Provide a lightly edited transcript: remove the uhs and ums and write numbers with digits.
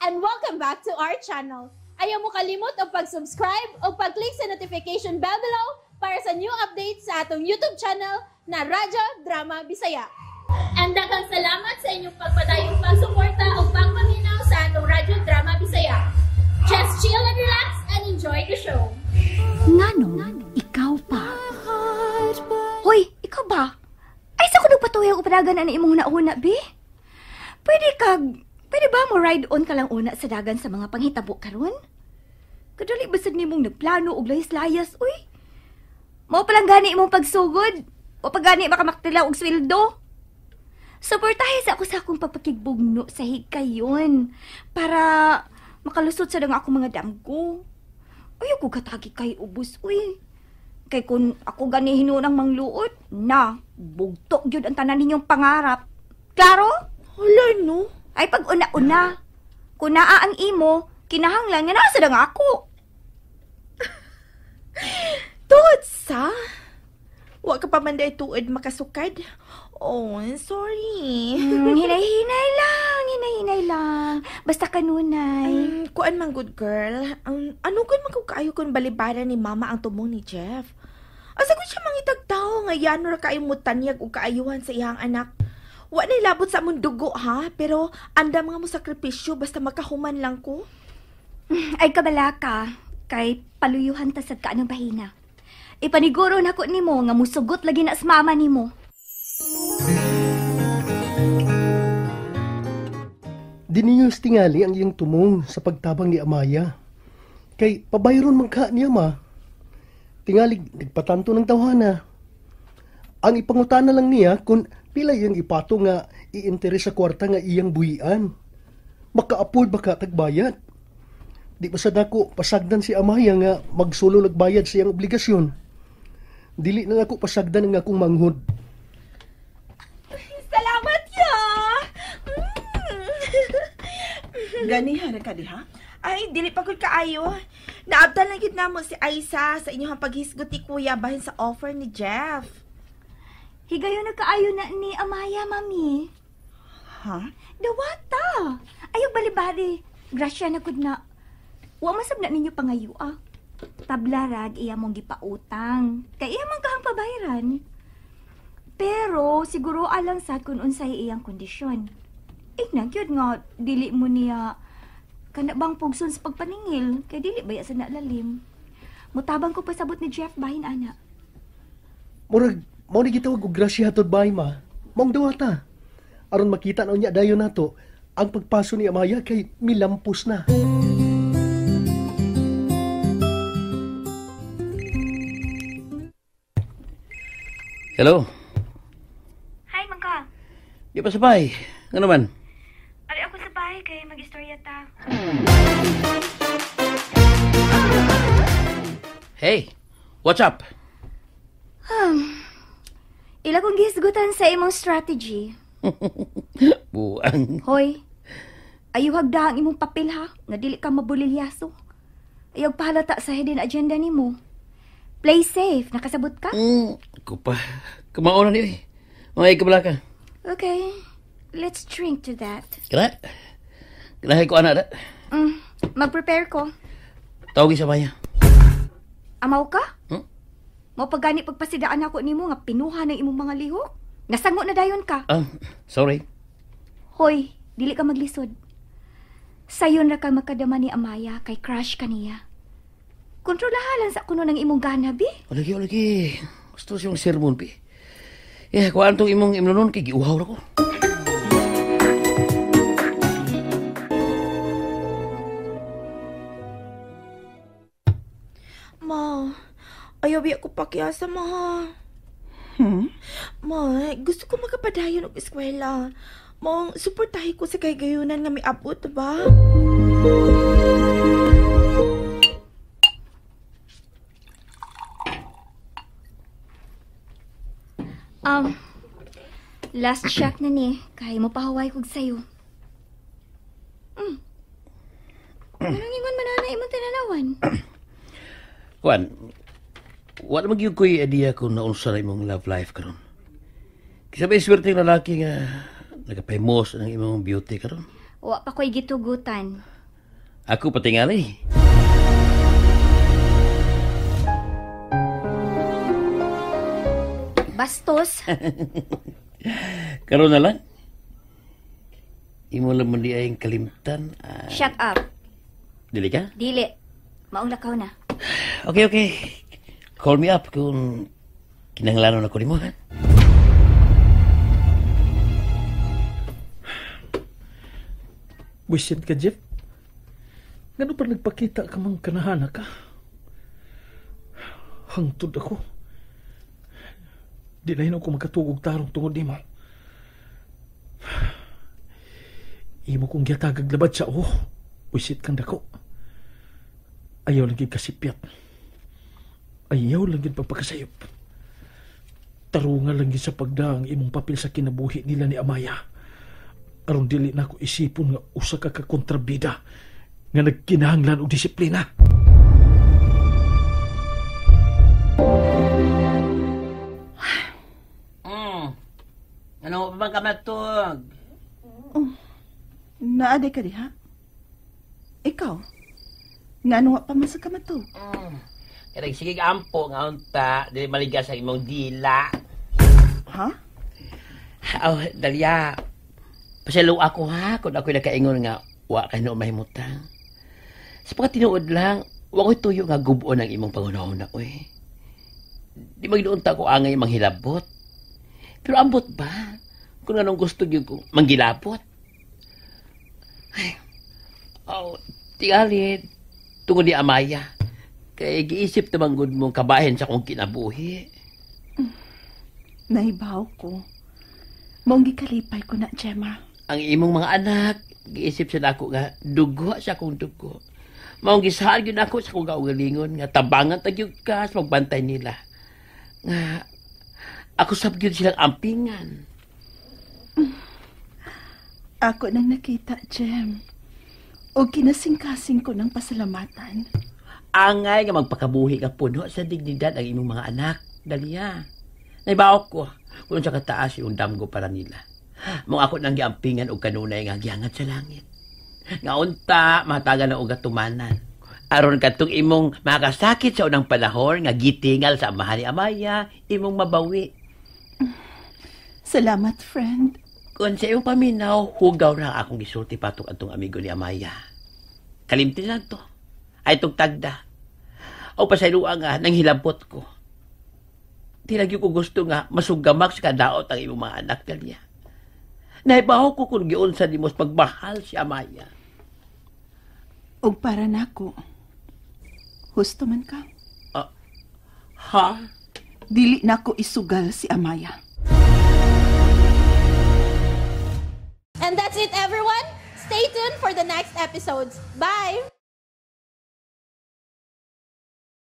And welcome back to our channel. Ayaw mo kalimot og pag-subscribe o pag-click sa notification bell below para sa new updates sa atong YouTube channel na Radyo Drama Bisaya. And daghang salamat sa inyong pagpadayong pagsuporta o pagpaminaw sa atong Radyo Drama Bisaya. Just chill and relax and enjoy the show. Nganong ikaw pa? Hoy, ikaw ba? Ay, sa kuno patuyo ang upadagan na imong huna-huna, bi? Pwede ba mo ride on ka lang una sa dagan sa mga panghitabo karon? Kadali basad nimong nagplano og layas-layas, uy. Mao pa lang gani imong pagsugod. O pag gani makamaktila og sweldo. Suportahe sa ako sa akong pagpakigbugno sa higkayon para makalusot sa dang akong mga damgo. Ayaw ko katagi kay ubos, uy. Kay kung ako gani hinunang mangluot, na, bugto gyud ang tanan ninyong pangarap. Klaro? Hala, no? Ay, pag una-una. Kung naa ang imo, kinahanglan nga nasa dang ako. Tuod sa? Wa ka pa man day tuod makasukad? Oh, sorry. Hinay-hinay lang, hinay-hinay lang. Basta kanunay. Kuan man good girl. Ano kun man kaayo kun balibaran ni mama ang tumong ni Jeff? Asa kun siya mangitag tawo nga yano ra kaayo mo tanyag og kaayuhan sa iyang anak. Wa nay labot sa among dugo ha, pero andam nga mo sakripisyo basta makahuman lang ko. Ay kabala ka, kay paluyuhan ta sad ka ng bahina. Ipaniguro nako nimo nga musugot lagi na sa mama nimo. Diniyos tingali ang iyang tumong sa pagtabang ni Amaya. Kay pabayron man ka niya ma. Tingali nagpatanto ng tawhana. Ang ipangutana lang niya kung pila iyang ipato nga i-interes sa kwarta nga iyang buhian. Maka-afford ba ka tagbayad? Di ba sa dako pasagdan si Amaya nga magsulo nagbayad sa iyang obligasyon? Dili na ako pasagdan ang akong manghod. Salamat ya. Ganiha ra ka diha? Ay, dili pa gud kaayo. Naabtan lang gyud namo si Aisa sa inyong paghisgot ni Kuya bahin sa offer ni Jeff. Higayon nagkaayo na ni Amaya, mami. Ha? Dawata. Ayaw balibari. Grasya na gud na. Wa masab na ninyo pangayo ah. Tablarag iya mong gipautang. Kay iya man kahang pabayran. Pero siguro alang sad kung unsay iyang kondisyon. Igna gyud nga dili mo niya kana bang pugson sa pagpaningil kay dili baya sa nalalim. Mutabang ko pasabot ni Jeff bahin ana. Murag mao ni gitawag og grasya hatod bay ma. Maong dawata. Aron makita na unya dayon nato ang pagpaso ni Amaya kay milampos na. Hello. Hi, Mangka. Di pa sa bahay. Ano man? Ari ako sa bahay kay mag-istorya ta. Hey, what's up? Ila kong gihisgutan sa imong strategy. Buang. Hoy, ayuhag da ang imong papel ha, nga dili ka mabulilyaso. Ayaw pahalata sa hidden agenda nimo. Play safe, nakasabot ka? Ako pa, kumauna niyo eh. Mga ikabala ka. Okay, let's drink to that. Kena? Kena ko anak da. Mag-prepare ko. Tawagin sa maya. Amaw ka? Hmm? Mao pagani pagpasidaan ako nimo nga pinuha ng imong mga lihok. Nasango na dayon ka. Sorry. Hoy, dili ka maglisod. Sayon ra ka makadama ni Amaya kay crush ka niya. Kontrolahalan sa kuno ng imong gana, bi. Olagi, olagi. Gusto siyang sermon, bi. Eh, kuhaan tong imong imnonon kay giuhaw ra ko. Ma, ayaw biya ko pakiasa, ma. Ma, gusto ko magkapadayon og eskwela. Maong suportahi ko sa kahigayunan nga miabot, ba? Last shot na ni. Kaya mo pahuway kog sayo. Anong ingon man na imong tinanawan? Kuan, wala magyud ko'y idea kung naunsa na imong love life karon. Kisa ba swerte ng lalaki nga nagapahimos ng imong beauty karon? Wa pa ko'y gitugutan. Ako patingali. Bastos. Karon na lang. Imo lang mo di ay kalimtan. Shut up. Dili ka? Dili. Maong lakaw na. Okay, okay. Call me up kung kinahanglanon ako nimo, ha? Wisit ka, Jeff. Ngano pa nagpakita ka mang kanahana ka? Hangtod ako. Di na ko makatugog tarong tungod nimo. Imo kong gihatagag labad sa oh. Wisit kang dako. Ayaw lang gid kasipyat. Ayaw lang gid pagpakasayop. Tarungan lang gid sa pagdaang imong papel sa kinabuhi nila ni Amaya. Aron dili na ako isipon nga usa ka kakontrabida nga nagkinahanglan og disiplina. Ano pa bang kamatog? Oh, naaday ka diha? Ikaw? Ngano pa man sa kamatog? Kaya sige ampo nga unta, dili maligas ang imong dila. Ha? Oh, Dalia. Pasalo ako ha, kung ako'y nakaingon nga, wa ka no mahimutang. Sa pagkatinuod lang, wa ko'y tuyo nga gubuon ang imong pangunahuna, uy. Di magdoon ta ko angay manghilabot. Pero ambot ba? Kung anong gusto yun ko, manggilabot. Ay, oh, tingali, tungod ni Amaya. Kaya giisip naman gud mong kabahin sa akong kinabuhi. Naibaw ko. Maong gikalipay ko na, Gemma. Ang imong mga anak, giisip sila ako nga, dugo sa akong dugo. Maong gisahan yun ako sa akong kaugalingon, nga tabangan tagyog ka sa magbantay nila. Nga, ako sab yun silang ampingan. Ako nang nakita, Jem. O kinasingkasing ko ng pasalamatan. Angay nga magpakabuhi ka puno sa dignidad ang imong mga anak, Dalia. Naibaok ko kung sa kataas yung damgo para nila. Mong ako nang giampingan og kanunay nga giangat sa langit. Nga unta, mahatagan na og katumanan. Aron kadtong imong makasakit sa unang panahon nga gitingal sa amahan ni Amaya, imong mabawi. Salamat, friend. Kung sa imong paminaw, hugaw na akong gisulti patok atong amigo ni Amaya. Kalimti lang to. Ay itong tagda. O pasayloa nga, nang hilabot ko. Tilagyo ko gusto nga, masugamak sa kadaot ang imong mga anak, Dalia. Naibaho ko kung giunsa ni mos pagmahal si Amaya. Og para nako, husto man ka. Ha? Dili nako isugal si Amaya. And that's it, everyone. Stay tuned for the next episodes. Bye!